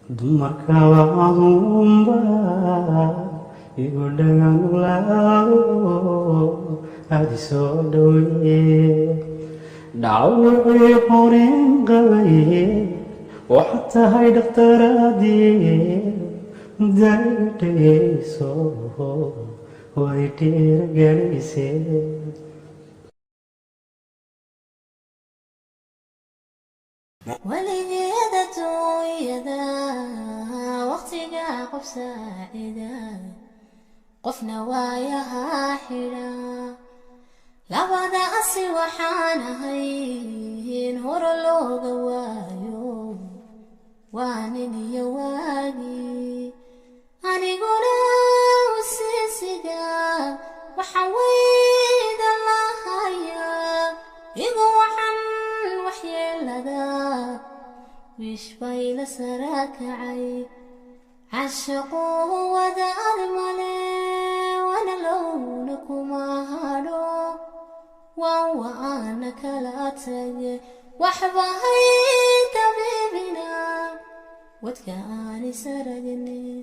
Dumarka waadunba igu dhaganulaado, aadi soo dhaweeye. Dhaawacii horeen qabaye, waxaad tahay dhakhtaradii daiga dhayeyso, way dhiirigelisee. Weligeeda duunyada waqtiga qof saacida, qofna waayaha xidha. Labada asi waxaan ahayn hore looga waayo, waa nin iyo waagii. Aniguna usiisiga waxaan weyda lahayaa, igu wacan waxyeelada wiish bay la sara kacay. Cashaqu wadaad male, wana lowna kuma hadho, waan waana kala tage, waxba hay tabiibina wadka aan isaragne.